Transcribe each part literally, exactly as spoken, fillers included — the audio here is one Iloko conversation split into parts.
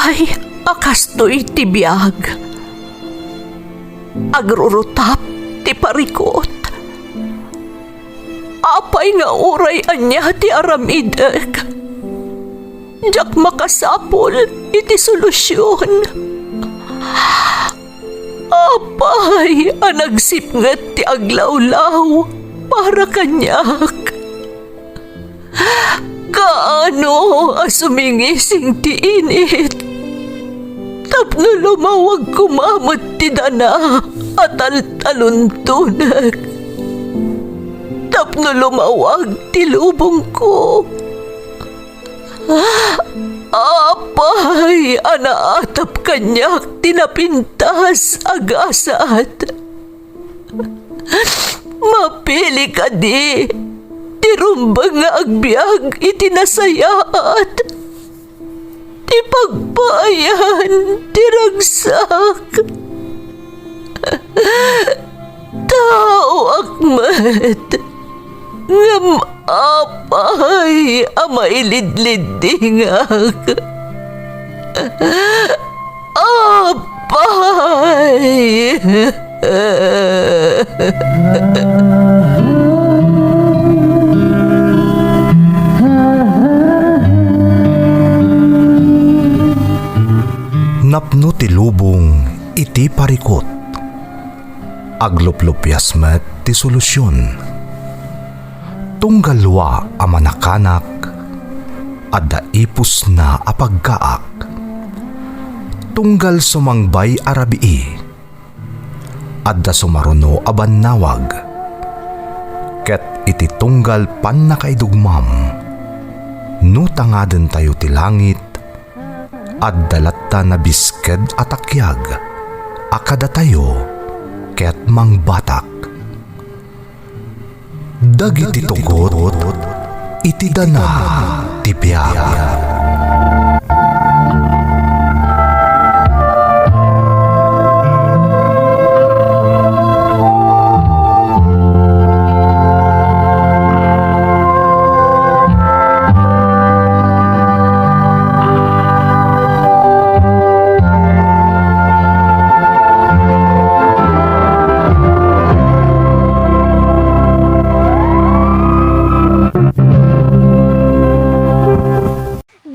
Ay, a kastoy ti biag. Agrurutap ti parikut. Apay nga uray ania ti aramidek, diak makasapul iti solusion. Apay a nagsipnget ti aglawlaw para kaniak? Kaano a sumingising ti init tapno lumawag koma met ti dana a taltaluntonek, tapno lumawag ti lubongko? Apay a naatap kaniak ti napintas a gasat? Mapili kadi ti rumbeng nga agbiag iti nasayaat, ti pagpaayan ti ragsak? Taoak met, ngem apay a mailidliddingak? Apay! Napno ti lubong iti parikut. Agluplupias met ti solusion. Tunggal dua a manakanak, adda ipusna a pagkaak. Tunggal sumangbay a rabii, adda sumaruno a bannawag. Ket iti tunggal pannakaidugmam, no tangadentayo ti langit, adda latta nabisked a takiag a kadatayo ket mangbatak. Dagiti tugot iti dana ti biag.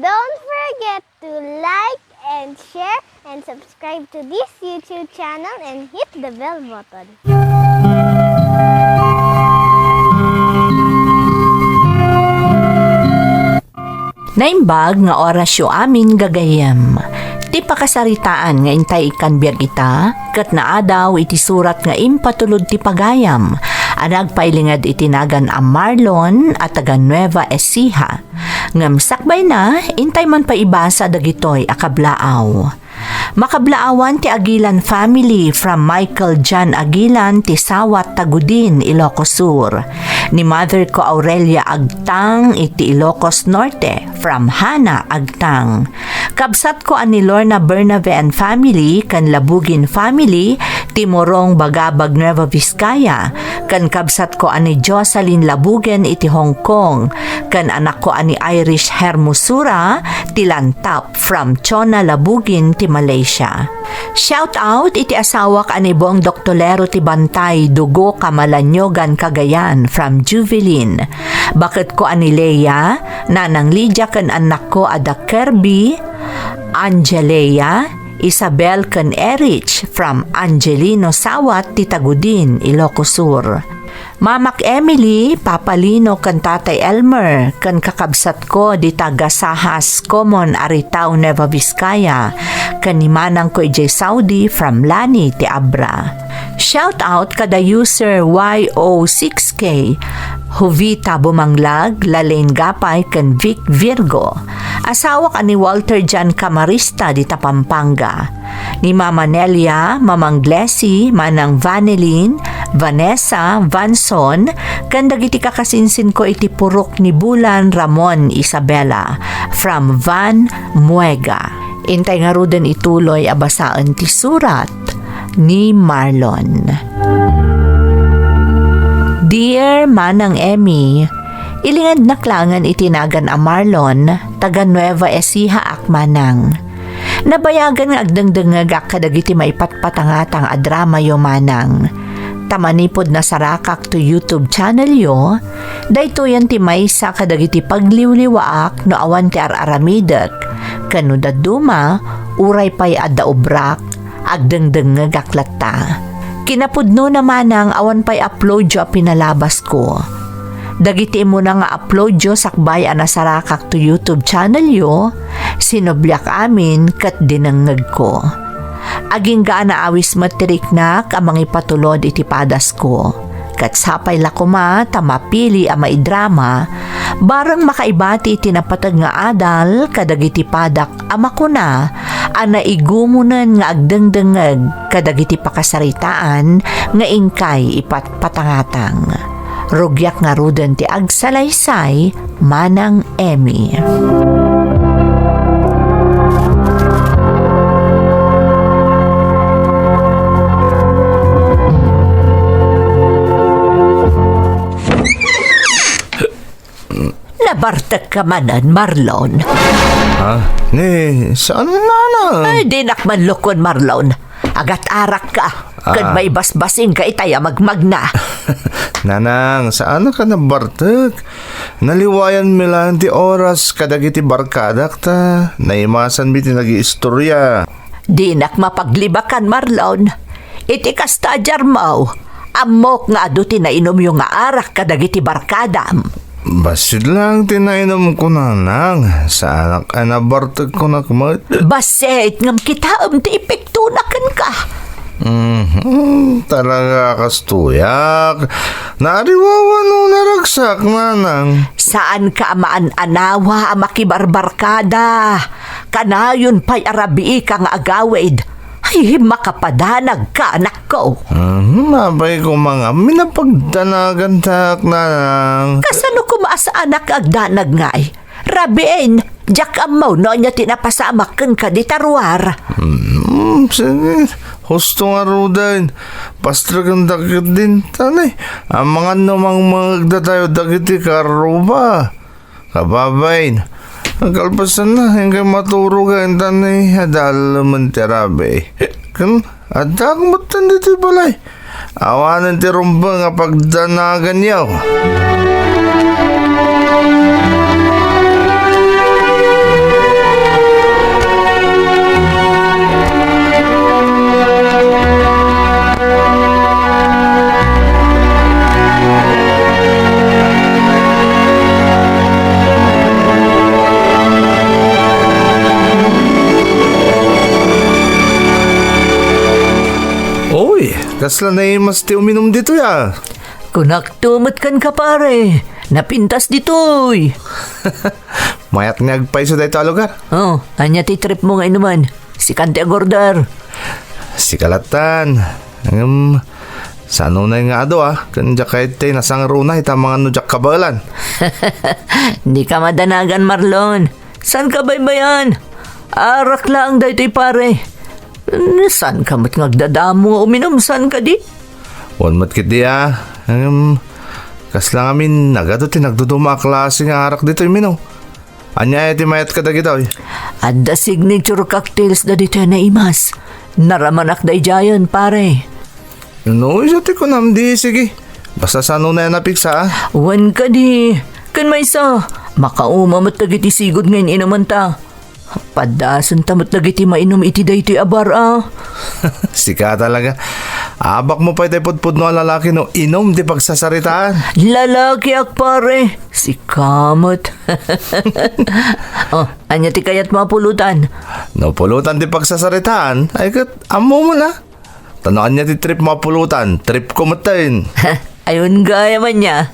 Don't forget to like and share and subscribe to this YouTube channel and hit the bell button. Naimbag nga orasyo amin gagayyem. Ti pakasaritaan nga intay ikkan biag ita, ket naadaw iti surat nga impatulod ti pagayam a nagpailinged iti nagan a Marlon a taga Nueva Ecija. Ngem sakbayna, intay man pay ibasa dagitoy a kablaaw. Makablaawan ti Aguilan family from Michael John Aguilan ti Sawat, Tagudin, Ilocos Sur. Ni mother ko Aurelia Agtang iti Ilocos Norte from Hana Agtang. Kabsat ko a ni Lorna Bernabe and family ken Labugin family ti Morong, Bagabag, Nueva Vizcaya, ken kabsat ko a ni Jocelyn Labugen iti Hong Kong, ken anakko a ni Irish Hermosura ti Lantap from Chona Labugin ti Malaysia. Shout out iti asawak a ni Bong Doctolero ti Bantay, Dugo, Camalaniog, Cagayan from Juvelin. Baketko a ni Lea, Nanang Lydia ken annakko a da Kirby, Angelea, Isabel ken Erich from Angelino Sawat ti Tagudin, Ilocos Sur. Mamak Emily, Papa Lino ken Tatay Elmer, ken kakabsatko dita Gasahas Common, Aritao, Nueva Vizcaya, ken ni manangko idiay Saudi from Lani ti Abra. Shout out kada user Y O six K, Jovita Bumanglag, Lalaine Gapay, ken Vic Virgo. Asawak a ni Walter John Camarista dita Pampanga. Ni Mama Nelia, Mamang Glessy, Manang Vanelin, Vanessa, Vanson, ken dagiti kakasinsinko iti purok ni Bulan, Ramon, Isabela, from Van Muega. Intay ngaruden ituloy a basaen ti surat ni Marlon. Dear Manang Emmy, ilingednak laengen iti nagan a Marlon, taga Nueva Ecija ak, Manang. Nabayagan nga agdengdengngegak kadagiti maipatpatangatang a dramayo, manang. Ta manipud nasarakak to YouTube channelyo, daytoyen ti maysa kadagiti pagliwliwaak no awan ti ar-aramidek, ken no dadduma, uray pay adda obrak, agdengdengngegak latta. Kinapudnona, manang, awan pay uploadyo a pinalabasko. Dagiti immuna nga uploadyo sakbay a nasarakak to YouTube channelyo, sinubliak amin ket dinengngegko. Agingga a naawis met ti riknak a mangipatulod iti padasko. Ket sapay la koma ta mapili a maidrama, bareng makaibati iti napateg nga adal kadagiti padak a makuna a naigumonen nga agdengdengngeg kadagiti pakasaritaan nga inkay ipatpatangatang. Rugiak ngaruden ti agsalaysay, Manang Emmy. Nabartek ka manen, Marlon. Ha? Ni, saan, nana? Ay, dinak man lukon, Marlon. Agat-arak ka. Ah. Ket maibasbasing ka itay a magmagna. Nanang, saan ka nabartek? Naliwayan mi laeng ti oras kadagiti barkadak ta naimasan mi ti nagiistorya. Dinak mapaglibakan, Marlon. Iti kasta a diarmo, ammok nga adu ti nainumyo nga arak kadagiti barkadam. Bassit lang ti nainumko, nanang. Saanak a nabartek kunak met. Bassit ngem kitaem ti epektona kenka. Mhm, talaga kastoyak. Naariwawa no naragsak, nanang. Saanka a maan-anawa a makibarbarkada. Kanayon pay a rabiika nga agawid. Ay, makapadanagka, anakko. Mhm, apay koma ngamin a pagdanagantak, nanang. Kasano koma a saanak agdanag ngay? Rabiin, diak ammo no ania ti napasamak kenka dita ruar. Hmm, sige. Husto ngaruden. Pastrekendak ketdin, tani. Amangan no mangmangegdatayo dagiti karruba. Kababain. Kalpasanna, inkay maturogen, tani. Adalemen ti rabii. Ken, addaak metten ditoy balay. Awanen ti rumbeng a pagdanaganyo. Oy, kasla naimas ti uminum ditoy, a? Kunakto met kenka, pare. Napintas ditoy. Mayat nga agpayso daytoy a lugar. Oh, ania ti trip mo nga inuman? Sikan ti agorder. Sika lattan. Ngem, sanunay nga adu, a? Ken diak kayat ti nasangruna ita mangan no diak kabaelan. Dika madanagan, Marlon. Saanka baybay-an? Arak laeng daytoy, pare. Saanka met nga agdadamo nga uminum, saan kadi? Wen met ketdi, a. Ngem, kasla ngamin nagadu ti nagduduma a klase nga arak ditoy, Mino. Ania aya ti mayat kadagitoy? Adda signature cocktails da ditoy a naimas. Naramanak daydiayen, pare. No, isu ti kunam di, sige. Basta sanunay a napiksa, a? Wen kadi. Ken maysa, makauma met dagiti sigud nga in-inumanta. Paddasenta met dagiti mainum iti daytoy a bar, a. Sika talaga. Abak mo pay tay pudpudno a lalaki no inum ti pagsasaritaan. Lalakiak, pare. Sika met. Oh, ania ti kayatmo a pulutan? No pulutan ti pagsasaritaan, ay ket ammo mo na. Ta no ania ti trip mo a pulutan, trip ko metten. Ay, wen gayam ania.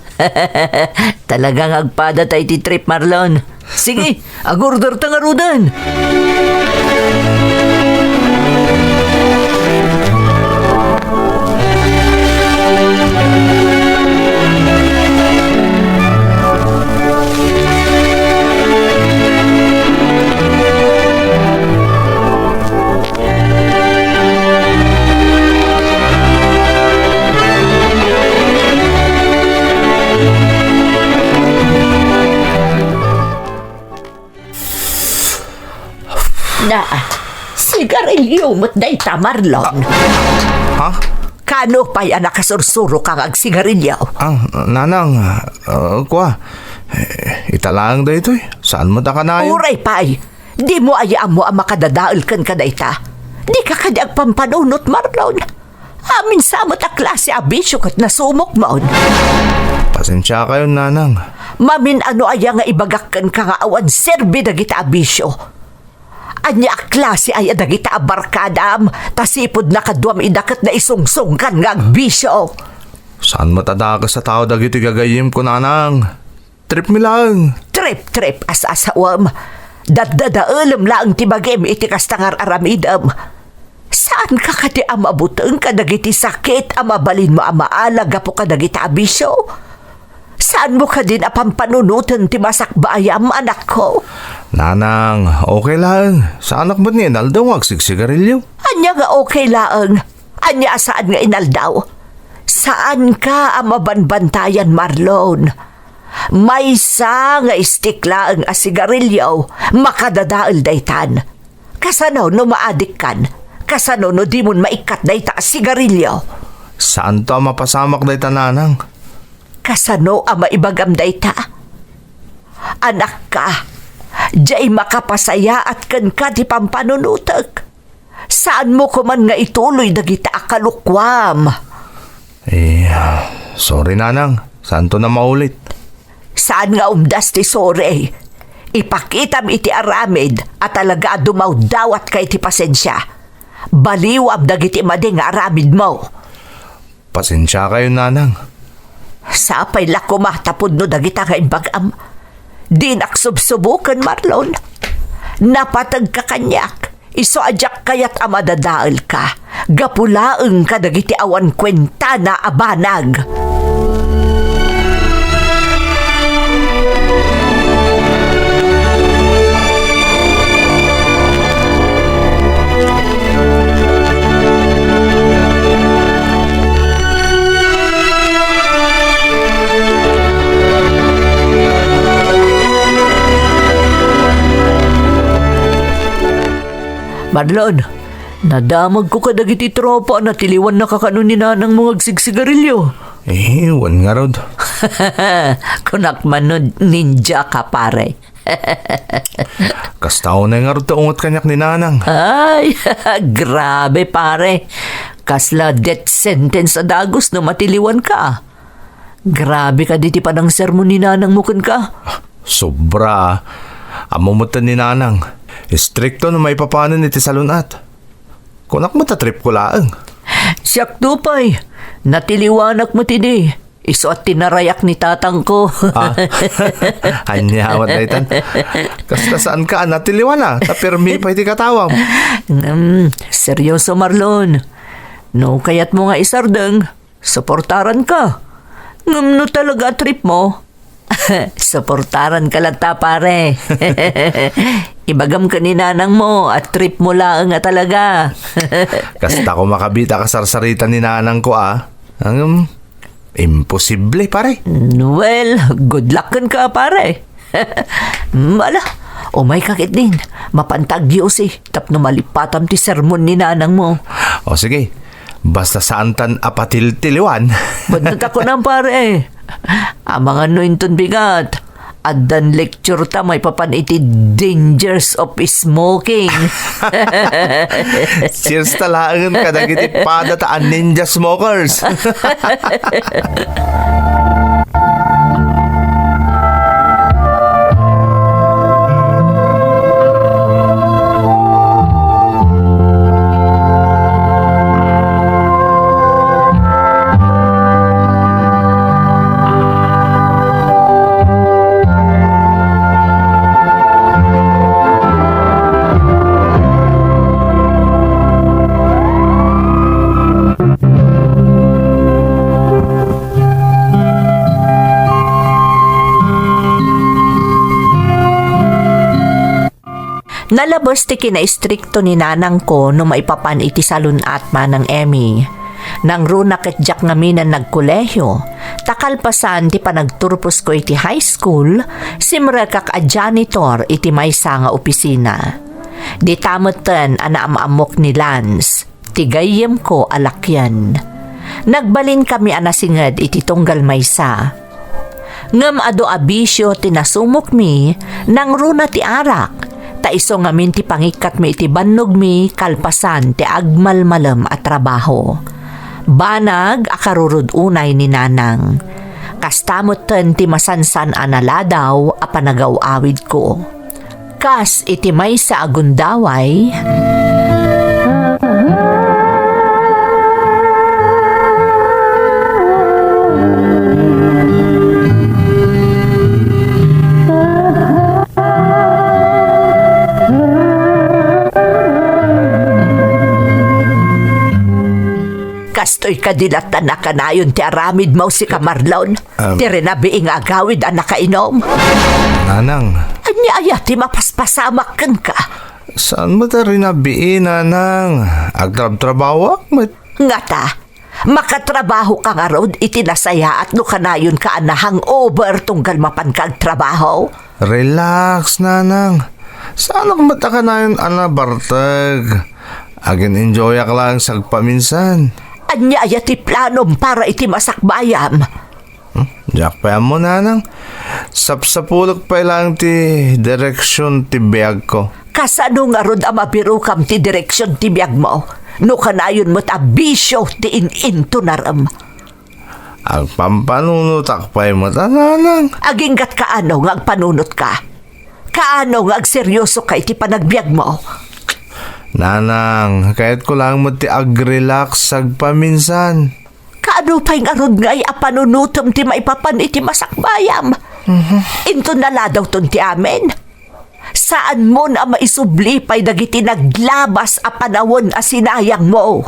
Talagang agpada tay ti trip, Marlon. Sige, agorder ta ngaruden. Na, Sigarilyo met dayta, Marlon. Ah, ha? Kaano pay a nakasursuroka nga agsigarilyo? Ah, nanang, ah, kua, eh, ita laeng daytoy. Saan met a kanayon? Uray pay, dimo aya ammo a makadadael kenka dayta? Dika kadi agpampanunot, Marlon? Amin sa met a klase a bisio ket nasumokmon. Pasensiakayon, nanang. Mamin-ano aya nga ibagak kenka nga awan serbi dagita a bisio? Ania a klase aya dagita a barkadam, ta sipud nakaduam ida ket naisungsongkan nga agbisio? Saan met a dakes a tao dagiti gagayyemko, nanang. Tripmi laeng. Trip, trip, as-asawem. Daddadaelem laeng ti bagim iti kasta nga ar-aramidem. Saanka kadi a mabuteng kadagiti sakit a mabalinmo a maala gapu kadagita a bisio? Saanmo kadin a pampanunoten ti masakbaayam, anakko? Nanang, okay laeng. Saanak met nga inaldaw nga agsigsigarilyo. Ania nga okay laeng? Ania a saan nga inaldaw? Saanka a mabanbantayan, Marlon. Maysa nga istik laeng a sigarilyo, makadadael daytan. Kasano no maadikkan? Kasano no dimon maikkat dayta a sigarilyo? Saanto a mapasamak dayta, nanang. Kasano a maibagam dayta? Anakka, diay makapasayaat kenka ti pampanunotek. Saanmo koman nga ituloy dagita a kalokuam. Eh, sorry, nanang. Saanton a maulit. Saan nga umdas ti sorry. Ipakitam iti aramid a talaga a dumawdawatka iti pasensia. Baliwam dagiti madi nga aramidmo. Pasensiakayon, nanang. Sapay la koma ta pudno dagita nga imbagam. Dinak subsuboken, Marlon. Napategka kaniak, isu a diak kayat a madadaelka, gapu laeng kadagiti awan kuentana a banag. Marlon, nadamagko kadagiti tropa a natiliwannaka kano ni nanangmo nga agsigsigarilyo. Eh, wen ngarud. Kunak man no ninja ka, pare. Kasta unay ngarud ta unget kaniak ni nanang. Ay, grabe, pare. Kasla death sentence a dagus no matiliwanka. Grabe kadi ti panangsermon ni nanangmo kenka. Sobra, ah. Ammo metten ni nanang, istrikto no maipapanen iti salun-at. Kunak met a tripko laeng. Siakto pay, natiliwanak met idi. Isu a tinarayak ni tatangko. Ah. Ania met daytan. Kasta saanka a natiliwan a, ta pirmi pay ti katawam. Ngem, seryoso, Marlon. No kayatmo nga isardeng, suportaranka. Ngem no talaga a tripmo, suportaranka latta, pare. Ibagam ken ni nanangmo a tripmo laeng a talaga. Kasta koma kabit a kasarsarita ni nanangko, ah. Ngem, imposible, pare. Well, good luck kenka, pare. Mm, ala, umayka ketdin. Mapanta agyosi tapno malipatam ti sermon ni nanangmo. O sige, basta saantan a patiltiliwan. Pwede ta kunam, pare. Amangan no inton bigat, addan lecture ta maipapan iti dangers of smoking. Cheers ta laengen kadagiti padata a ninja smokers. Nalabes ti kinaistrikto ni nanangko no maipapan iti salun-at, Manang Emmy. Nangruna ket diak ngamin a nagkolehiyo, ta kalpasan ti panagturposko iti high school, simrekak a janitor iti maysa nga opisina. Dita metten a naam-ammok ni Lance, ti gayyemko a lakyan. Nagbalinkami a nasinged iti tunggal maysa. Ngem adu a bisio ti nasumokmi, nangruna ti arak, ta isu ngamin ti pangikkatmi iti bannogmi kalpasan ti agmalmalem a trabaho. Banag a karurod unay ni Nanang. Kasta metten ti masansan a naladaw a panagaw-awidko. Kas iti maysa a gundaway, kastoy kadi latta a kanayon ti aramidmo, sika Marlon? Am. Ti rinabii nga agawid a nakainom? Nanang. Ania aya ti mapaspasamak kenka? Saan met a rinabii, Nanang? Agtrabtrabahoak met. Ngata, makatrabahoka ngarud iti nasayaat no kanayonka a na-hangover tunggal mapanka agtrabaho? Relax, Nanang. Saanak met a kanayon a nabartek. Agin-enjoyak laeng sagpaminsan. Ania aya ti planom para iti masakbayam? Hmm? Diak pay ammo, Nanang. Sapsapulek pay laeng ti direksion ti biagko. Kasano ngarud a mabirokam ti direksion ti biagmo no kanayon met a bisio ti in-intunarem? Agpampanunotak pay met a, Nanang. Aginggat kaano nga agpanunotka? Kaano nga agseryosoka iti panagbiagmo? Nanang, kayatko laeng met ti agrelax sagpaminsan. Kaano pay ngarud ngay a panunotem ti maipapan iti masakbayam? Mhm. Inton naladawton ti amin? Saanmon a maisubli pay dagiti naglabas a panawen a sinayangmo?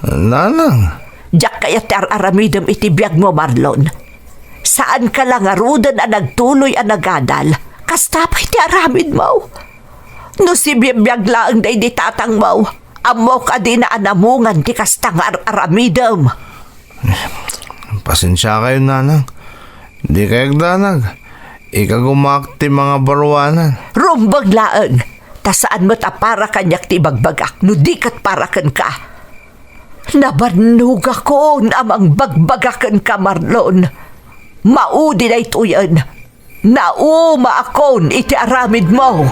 Nanang. Diak kayat ti ar-aramidem iti biagmo, Marlon. Saanka la ngaruden a nagtuloy a nagadal. Kasta pay ti aramidmo. No sibibiag laeng daydi tatangmo, ammok a dina a namungan ti kasta nga ar-aramidem. Pasensiakayon, Nanang. Dikay agdanag. Ikagumaak ti mangabaruanan. Rumbeng laeng. Ta saan met a para kaniak ti ibagbagak no di ket para kenka. Nabannogakon a mangbagbaga kenka, Marlon. Maudi daytoyen. Naumaakon iti aramidmo.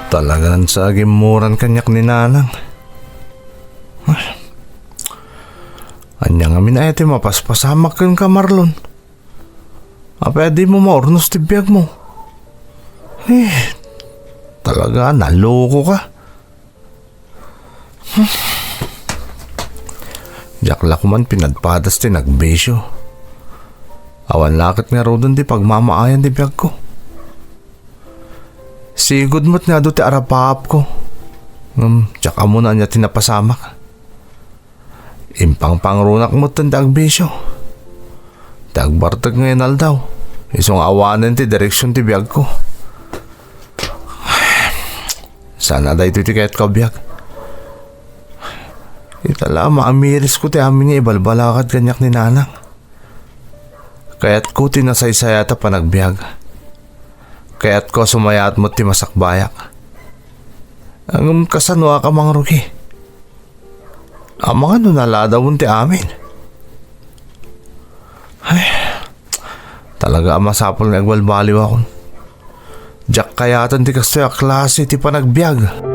Talaga sa agimmuran kaniak ni Nanang. Ay. Ania ngamin aya ti mapaspasamak kenka, Marlon? Apay a dimo maurnos ti biagmo? Eh, talaga, naloko ka. Hmm. Diak la koman pinadpadas ti nagbisio. Awan la ket ngaruden ti pagmamaayan ti biagko. Sigud met nga adu ti arapaapko. Ngem, diak ammo no ania ti napasamak. Impangpangrunak metten ti agbisio. Ti agbartek nga inaldaw, isu nga awanen ti direksion ti biagko. Saan a daytoy ti kayatko a biag. Ita la, maamirisko ti amin nga ibalbalakad kaniak ni Nanang. Kayatko ti nasaysayat a panagbiag. Kayatko a sumayaat met ti masakbayak. Ngem kasanoak a mangrugi? Amangan no naladawen ti amin. Ay, talaga a masapul nga agbalbaliwakon. Diak kayaten ti kastoy a klase ti panagbiag.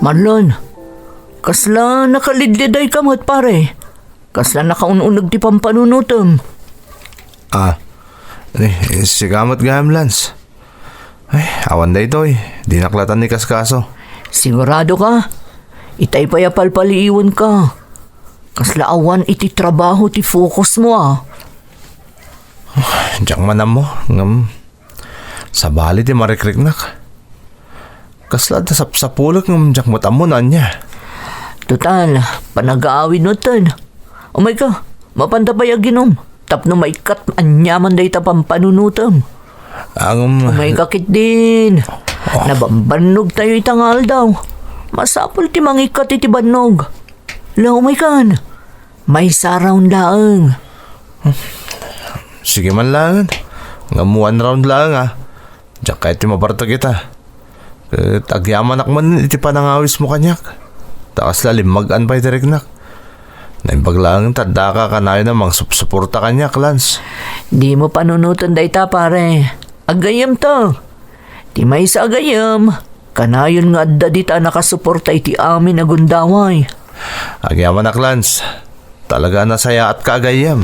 Marlon, kasla nakalidliday ka met, pare. Kasla nakaun-uneg ti pampanunotem. Ah, eh, sika met gayam, Lance. Ay, awan daytoy. Dinak latan ni kaskaso. Sigurado ka? Itay pay a palpaliiwan ka. Kasla awan iti trabaho ti focus mo, a. Diak man ammo, ngem sabali ti marikriknak. Kasla adda sapsapulek ngem diak met ammo no ania. Total, panagaawid metten. Umay ka, mapanta pay aginom. Tapno maikkat aniaman dayta pampanunotem. Ngem umay ka ketdin. Oh. Nabambannog tayo ita nga aldaw. Masapul ti mangikkat iti bannog. La, umay kan. Maysa a round laeng. Sige man laeng. Ngem one round laeng, a. Diak kayat ti mabartek ita. Ket agyamanak manen iti panangawismo kaniak. Ta kasla limmag-an pay ti riknak. Naimbag laeng ta addaka kanayon a mangsupsuporta kaniak, Lance. Dimo panunoten dayta, pare. Aggayemto. Ti maysa a gayyem, kanayon nga adda dita a nakasuporta iti amin a gundaway. Agyamanak, Lance. Talaga a nasayaatka a gayyem.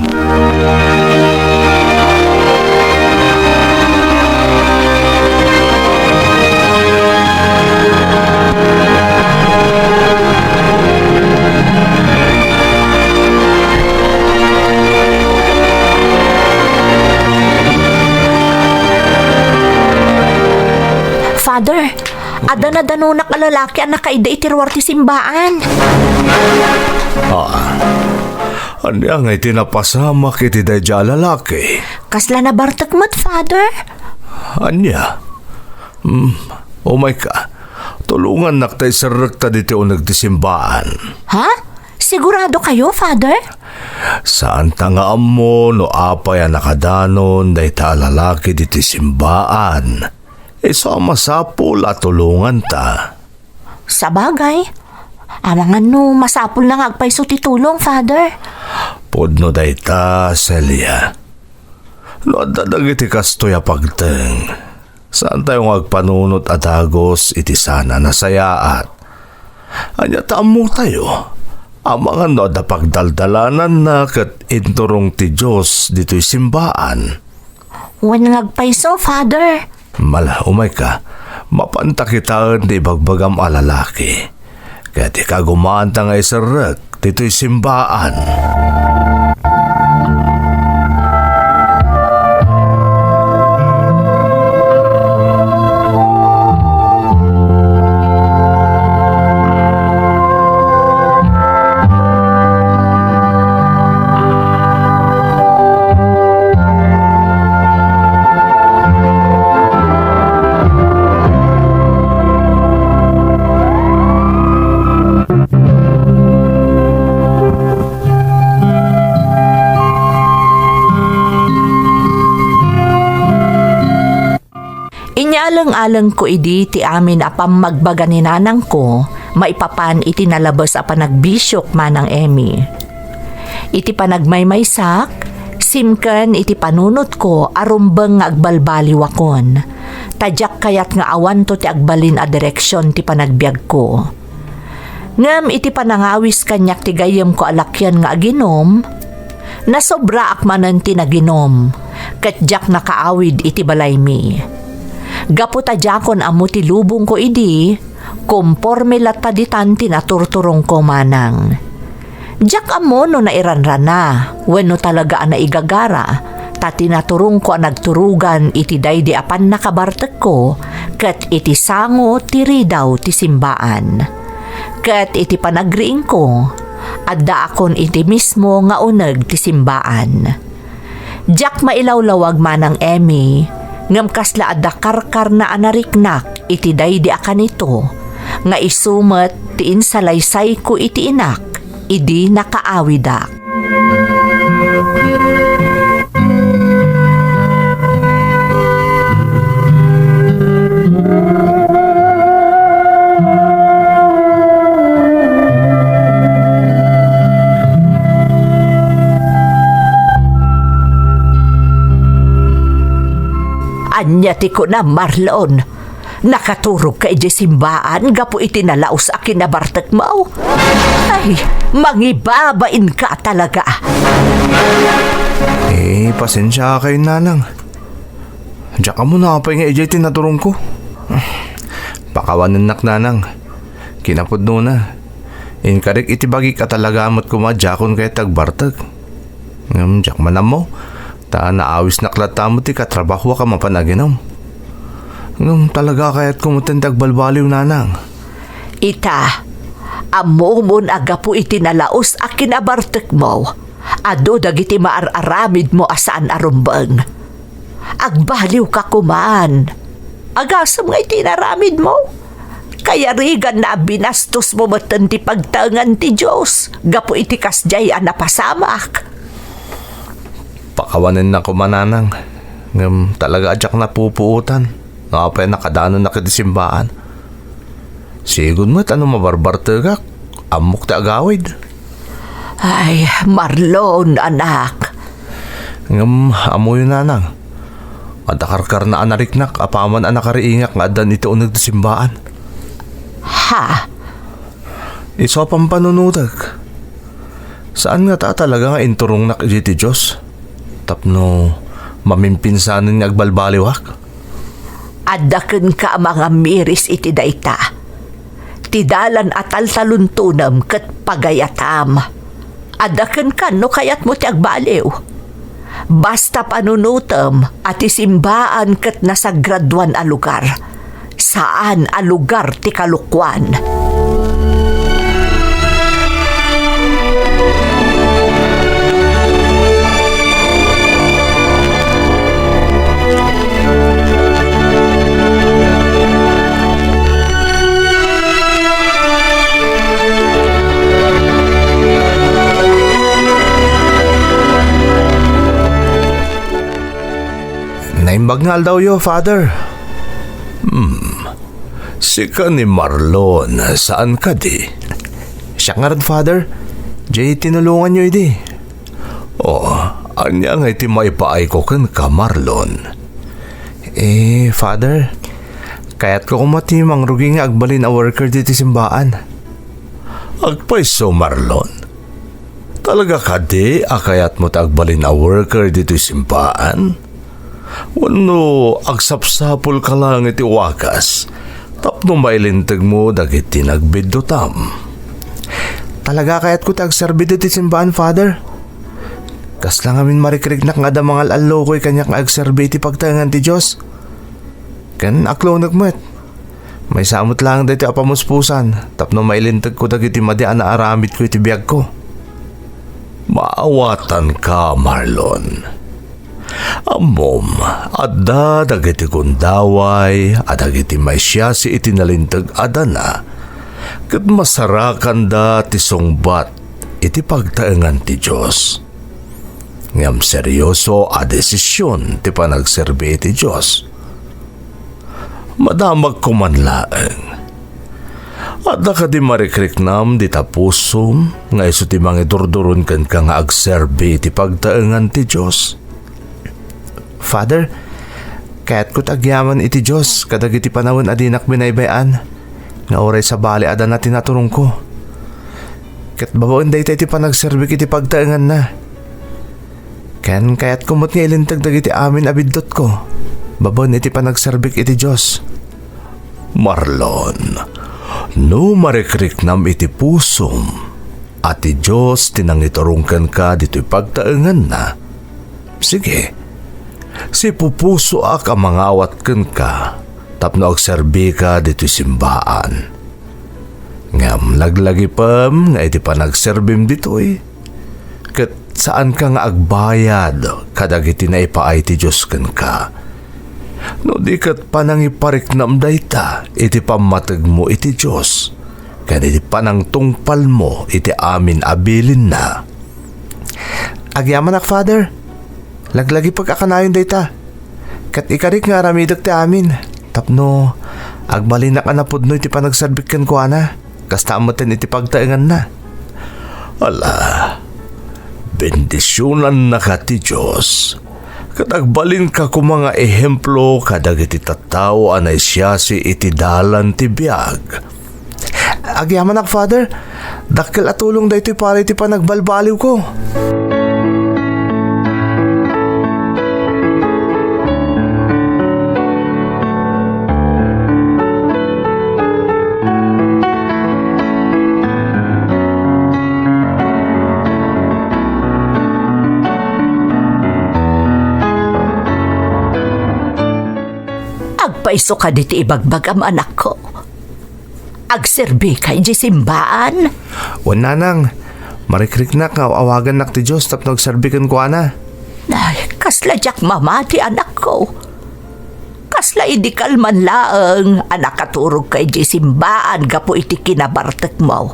Father, adda nadanonak a lalaki a nakaida iti ruar ti simbaan. Ah, ania nga iti napasamak iti daydiay a lalaki? Kasla nabartek met, Father. Ania? Hmm, umay ka. Tulongannak ta iserrekta ditoy uneg ti simbaan. Ha? Sigurado kayo, Father? Saanta nga ammo no apay a nakadanon dayta a lalaki ditoy simbaan. Isu a masapul a tulonganta. Sabagay, amangan no masapulna nga agpayso ti tulong, Father. Pudno dayta, Celia. No adda dagiti kastoy a pagteng, saantayo nga agpanunot a dagus iti saan a nasayaat. Ania ta ammotayo? Amangan no adda pagdaldalananna ket inturong ti Dios ditoy simbaan. Wen nga agpayso, Father. Mala, umay ka. Mapanta kitaen ti ibagbagam a lalaki. Ket ikagumaanta nga iserrek ditoy simbaan. Inyaleng-alengko idi ti amin a pammagbaga ni nanangko maipapan iti nalabes a panagbisiok, Manang Emmy. Iti panagmaymaysak, simken iti panunotko a rumbeng nga agbalbaliwakon, ta diak kayat nga awanto ti agbalin a direksion ti panagbiagko. Ngem iti panangawis kaniak ti gayyemko a lakian nga aginom, nasobraak manen ti naginom, ket diak nakaawid iti balaymi. Gapu ta diakon ammo ti lubongko idi, komporme latta ditan ti naturturongko manang. Diak ammo no nairanrana wenno talaga a naigagara, ta ti naturongko a nagturogan iti daydi a pannakabartekko ket iti sango ti ridaw ti simbaan. Ket iti panagriingko, addaakon iti mismo nga uneg ti simbaan. Diak mailawlawag manang Emmy, ngem kasla adda karkarna a nariknak iti daydi a kanito, nga isu met ti insalaysayko iti inak idi nakaawidak. Ania ti kunam, Marlon? Nakaturogka idiay simbaan gapu iti nalaus a kinabartekmo? Ay, mangibabainka talaga. Eh, pasensiakayon, nanang. Diak ammo no apay nga idiay ti naturongko. Pakawanennak, nanang. Kinapudnona, inkarik iti bagik a talaga met koma a diakon kayat ti agbartek. Ngem diak man ammo, ta naawisnak latta met ti katrabahoak a mapan aginum. Ngem talaga kayatko metten ti agbalbaliw, nanang. Ita, ammomon a gapu iti nalaus a kinabartekmo, adu dagiti maar-aramidmo a saan a rumbeng. Agbaliwka koman. Agasem nga iti inaramidmo, kayariganna a binastosmo metten ti pagtaengan ti Dios gapu iti kasdiay a napasamak. Pakawanennak koma, nanang, ngem talaga a diak napupuotan no apay a nakadanonak iti simbaan. Sigud met a no mabarbartegak, ammok ti agawid. Ay, Marlon, anak. Ngem ammoyo, nanang, adda karkarna a nariknak apaman a nakariingak nga addan iti uneg ti simbaan. Ha? Isu a pampanunotek. Saan ngata a talaga nga inturongnak iti Dios tapno mamimpinsanen nga agbalbaliwak? Adda kenka a mangamiris iti dayta. Ti dalan a taltaluntonem ket pagayatam. Adda kenka no kayatmo ti agbaliw. Basta panunotem a ti simbaan ket nasagradoan a lugar, saan a lugar ti kalokuan. Naimbag nga aldawyo, Father. Hmm. Sika ni Marlon, saan kadi? Siak ngarud, Father. Diay tinulonganyo idi. Oh, ania ngay ti maipaayko kenka, Marlon? Eh, Father, kayatko koma ti mangrugi nga agbalin a worker ditoy simbaan. Agpayso, Marlon. Talaga kadi a kayatmo ti agbalin a worker ditoy simbaan? Wenno agsapsapulka laeng iti wagas tapno mailintegmo dagiti nagbiddutam? Talaga kayatko ti agserbi ditoy simbaan, Father. Kasla ngamin marikriknak nga adda mangal-allokoy kaniak nga agserbi iti pagtaengan ti Dios. Ken aklonok met. Maysa met laeng daytoy a pamuspusan tapno mailintegko dagiti madi a naaramidko iti biagko. Maawatanka, Marlon. Ammom, adda dagiti gundaway a dagiti maisiasi iti nalinteg a dana ket masarakanda ti sungbat iti pagtaengan ti Dios. Ngem serioso a desisyon ti panagserbi iti Dios. Madamagko man laeng. Adda kadi marikriknam dita pusom nga isu ti mangidurduron kenka nga agserbi iti pagtaengan ti Dios? Father, kayatko ti agyaman iti Dios kadagiti panawen a dinak binaybay-an, nga uray sabali a dana ti naturongko. Ket babaen dayta iti panagserbik iti pagtaenganna. Ken kayatko met nga ilinteg dagiti amin a biddutko babaen iti panagserbik iti Dios. Marlon, no marikriknam iti pusom a ti Dios ti nangiturong kenka ditoy pagtaenganna, sige, sipupusoak a mangawat kenka tapno agserbika ditoy simbaan. Ngem laglagipem nga iti panagserbim ditoy, ket saanka nga agbayad kadagiti naipaay ti Dios kenka. No di ket panangipariknam dayta iti pammategmo iti Dios, ken iti panangtungpalmo iti amin a bilinna. Agyamanak, Father. Laglagipek a kanayon dayta. Ket ikarik nga aramidek ti amin, tapno agbalinak a napudno iti panagserbik kenkuana, kasta metten iti pagtaenganna. Ala, bendisionannaka ti Dios, ket agbalinka koma nga ehemplo kadagiti tattao a naisiasi iti dalan ti biag. Agyamanak, Father. Dakkel a tulong daytoy para iti panagbalbaliwko. Agpayso kadi ti ibagbagam, anakko? Agserbika idiay simbaan? Wen, nanang. Marikriknak nga aw-awagannak ti Dios tapno agserbi kenkuana. Ay, kasla diak mamati, anakko. Kasla idi kalman laeng a nakaturogka idiay simbaan gapu iti kinabartekmo.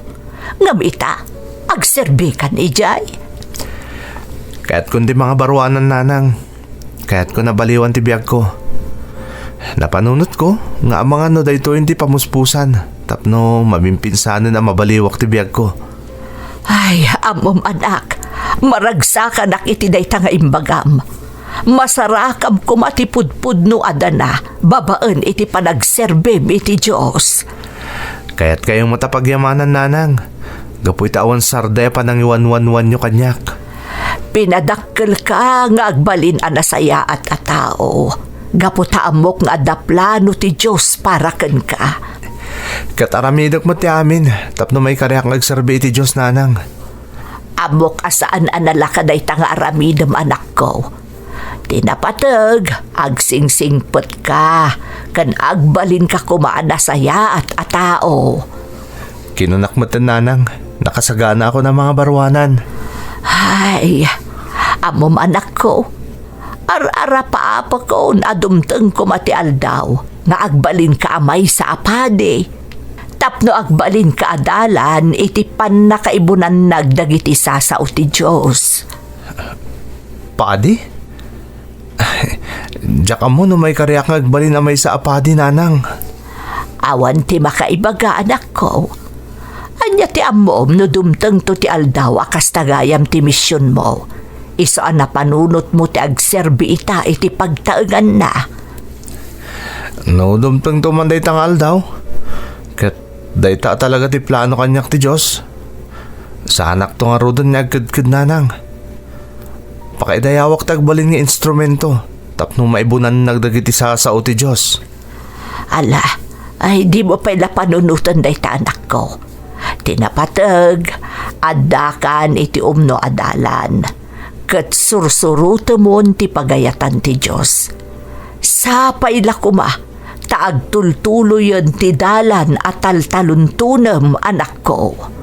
Ngem ita, agserbikan idiay. Kayatkon ti mangabaruanan, nanang. Kayatko nabaliwan ti biagko. Napanunotko nga amangan no daytoyen ti pamuspusan tapno mabimpinsanen a mabaliwak ti biagko. Ay, ammom, anak, maragsakanak iti dayta nga imbagam. Masarakam koma ti pudpudno a dana babaen iti panagserbim iti Dios. Kayatkayo met a pagyamanan, nanang, gapu iti awan sarday a panangiwanwanwanyo kaniak. Pinadakkelka nga agbalin a nasayaat a tao, gapu ta ammok nga adda plano ti Dios para kenka. Ket aramidek met ti amin tapno maikariak nga agserbi iti Dios, nanang. Ammok a saan a nalaka dayta nga aramidem, anakko. Ti napateg, agsingsingpetka, ken agbalinka koma a nasayaat a tao. Kinanak met, nanang, nakasaganaakon a mangabaruanan. Ay, ammom, anakko, ar-arapaapakon a dumteng koma ti aldaw nga agbalinka a maysa a padi, tapno agbalinka a dalan iti pannakaibunannag dagiti sasao ti Dios. Padi? Diak ammo no maikariak nga agbalin a maysa a padi, nanang. Awan ti makaibaga, anakko. Ania ti ammom no dumtengto ti aldaw a kasta gayam ti misionmo? Isu a napanunotmo ti agserbi ita iti pagtaenganna. No dumtengto man dayta nga aldaw, ket dayta talaga ti plano kaniak ti Dios, saanakto ngaruden nga agkedked, nanang. Pakaidayawak ti agbalin nga instrumento tapno maibunannag dagiti sasao ti Dios. Ala, ay, dimo pay la panunoten dayta, anakko. Ti napateg, addakan iti umno a dalan, ket sursurotemon ti pagayatan ti Dios. Sapay la koma ta agtultuloyen ti dalan a taltaluntonem, anakko.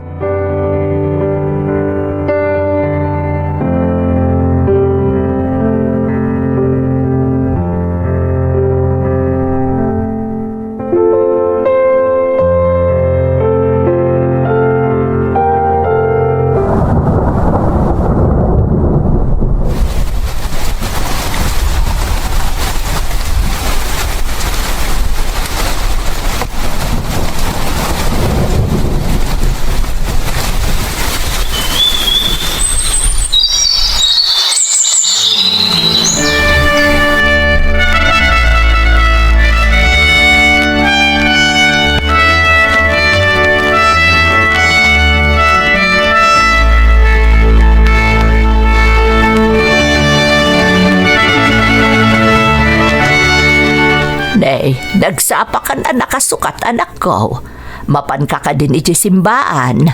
Nay, nagsapakan a nakasukat, anakko. Mapanka kadin iti simbaan?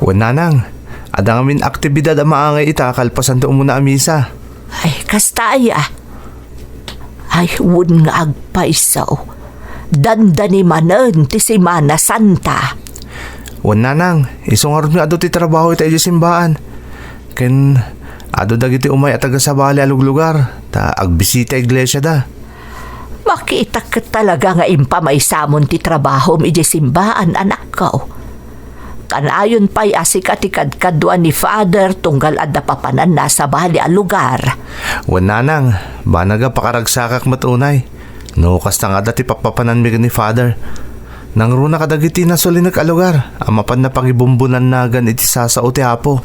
Wen, nanang, adda ngamin aktibidad a maangay ita kalpasan ti umuna a misa. Ay, kasta aya. Ay, wen nga agpayso. Dandani manen ti Semana Santa. Wen, nanang, isu ngarud nga adu ti trabaho ita idiay simbaan. Ken adu dagiti umay a taga-sabali a luglugar, ta agbisita iglesiada. Makitak ket talaga nga impamaysamon ti trabahom idiay simbaan, anakko. Kanayon pay a sika ti kadkaduan ni Father tunggal adda papananna a sabali a lugar. Wen, nanang, banag a pakaragsakak met unay. No kasta nga adda ti papapananmi ken ni Father, nangruna kadagiti nasulinek a lugar a mapanna pagibumbunannagan iti sasao ti Apo.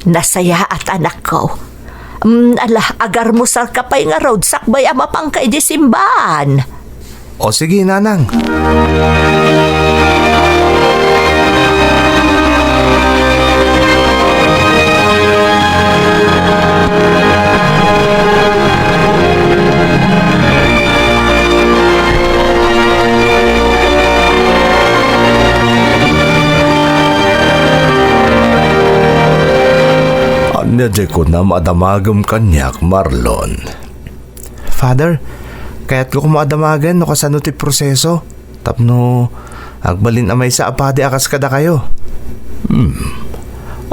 Nasayaat, anakko. Mm, ala, agarmusalka pay ngarud sakbay a mapanka idiay simbaan. O sige, nanang. Ania diay kunam a damagem kaniak, Marlon? Father, Kayatko koma a damagen no kasano ti proseso tapno agbalin a maysa a padi a kas kadakayo. Hmm.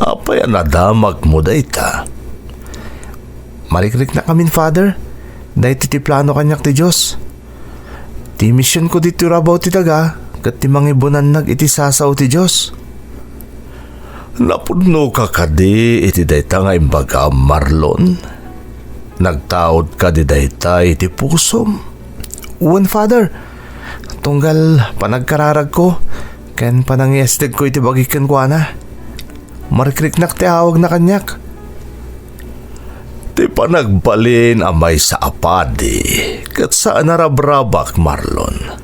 Apay a nadamagmo dayta? Marikriknak amin, Father. Daytoy ti plano kaniak ti Dios. Ti misionko ditoy rabaw ti daga ket ti mangibunannag iti sasao ti Dios. Napudnoka kadi iti dayta nga imbagam, Marlon? Nagtaud kadi dayta iti pusom? Wen, Father. Tunggal panagkararagko ken panangiestegko iti bagi kenkuana, marikriknak ti awagna kaniak. Ti panagbalin a maysa a padi ket saan a rabrabak, Marlon.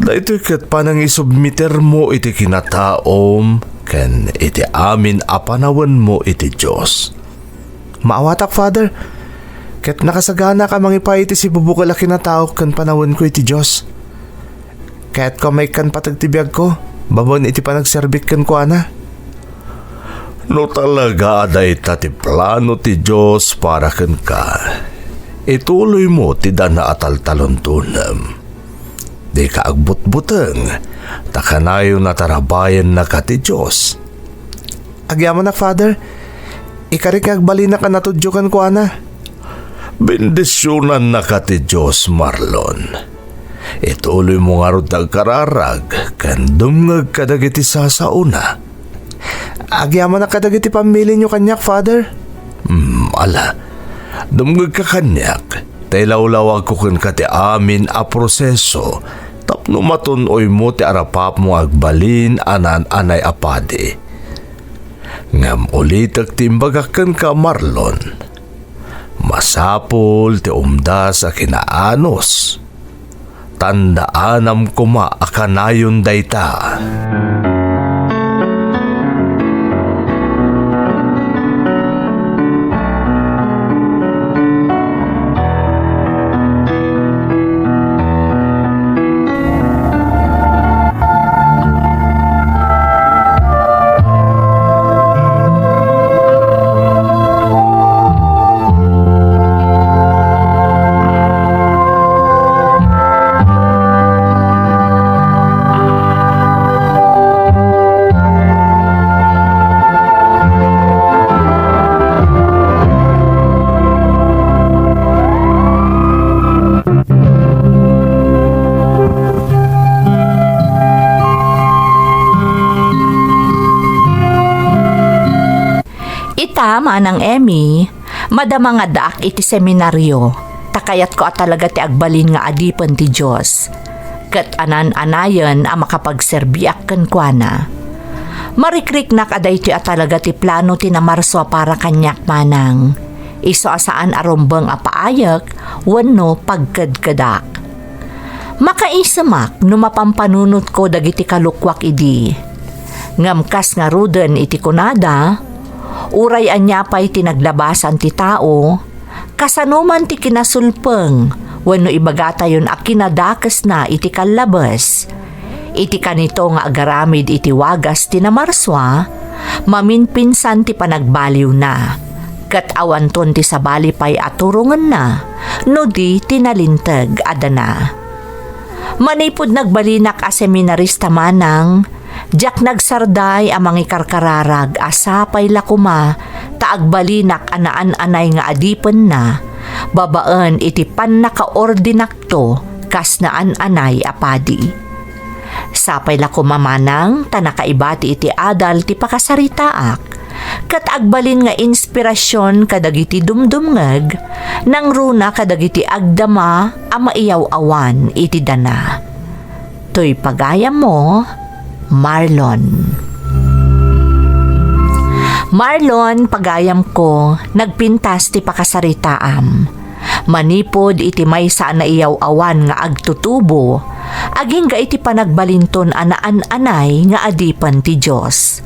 Daytoy ket panangisubmitermo iti kinataom ken iti amin a panawenmo iti Dios. Maawatak, Father, ket nakasaganaak a mangipaay iti sibubukel a kinataok ken panawenko iti Dios. Kayatko a maikkan pateg ti biagko babaen iti panagserbik kenkuana. No talaga a dayta ti plano ti Dios para kenka, ituloymo ti dana a taltalontonem. Dika agbutbuteng, ta kanayon a tarabayennaka ti Dios. Agyamanak, Father. Ikarik nga agbalinak a natudyo kenkuana. Bendisionannaka ti Dios, Marlon. Ituloymo ngarud ti agkararag ken dumngeg kadagiti sasaona. Agyamanak kadagiti pammilinyo kaniak, Father. Hmm, ala. Dumngegka kaniak, ta ilawlawagko kenka ti amin a proseso tapno matun-oymo ti arapapmo nga agbalin a naan-anay a padi. Ngem ulitek ti imbagak kenka, Marlon. Masapul ti umdas a kinaanus. Tandaanam koma a kanayon dayta. Ita, Manang Emmy, madama nga addaak iti seminario, ta kayatko a talaga ti agbalin nga adipen ti Dios, ket anan-anayen a makapagserbiak kenkuana. Marikriknak a daytoy a talaga ti plano ti namarsua para kaniak, Manang. Isu a saan a rumbeng a paayek wenno pagkedkedak. Makaisemak no mapampanunotko dagiti kalukoak idi. Ngem kas ngaruden iti kunada, uray ania pay ti naglabasan ti tao, kasano man ti kinasulpeng wenno ibagatayon a kinadakesna iti kallabes, iti kanito nga agaramid iti wagas ti namarsua, maminpinsan ti panagbaliwna, ket awanton ti sabali pay a turongenna no di ti nalinteg a dana. Manipud nagbalinak a seminarista, Manang, diak nagsarday a mangikarkararag a sapay la koma ta agbalinak a naan-anay nga adipenna babaen iti pannakaordinakto kas naan-anay a padi. Sapay la koma, Manang, ta nakaibati iti adal ti pakasaritaak, ket agbalin nga inspirasion kadagiti dumdumngeg, nangruna kadagiti agdama a maiyaw-awan iti dana. Toy pagayammo, Marlon. Marlon, pagayamko, nagpintas ti pakasaritaam. Manipud iti maysa a naiyaw-awan nga agtutubo, agingga iti panagbalinton a naan-anay nga adipen ti Dios.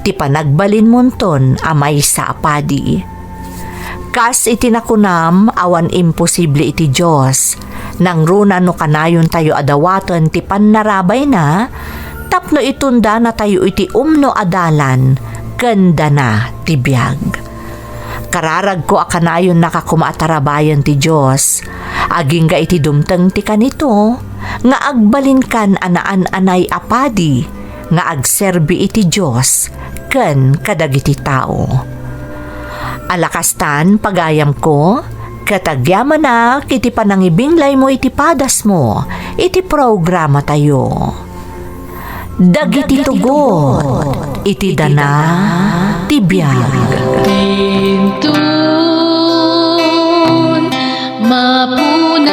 Ti panagbalinmonton a maysa a padi. Kas iti nakunam, awan imposible iti Dios. Nangruna no kanayontayo a dawaten ti pannarabayna, tapno itundanatayo iti umno a dalan ken dana ti biag. Kararagko a kanayonnaka koma a tarabayen ti Dios, Agingga iti dumteng ti kanito nga agbalinkan a naan-anay a padi nga agserbi iti Dios ken kadagiti tao. Alakastan, pagayamko, ket agyamanak iti panangibinglaymo iti padasmo iti programatayo. Dagiti tugot iti dana ti biag. Inton mapunas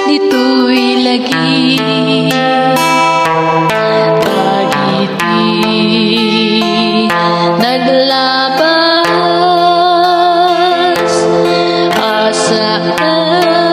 ditoy lagi, dagiti naglabas a saan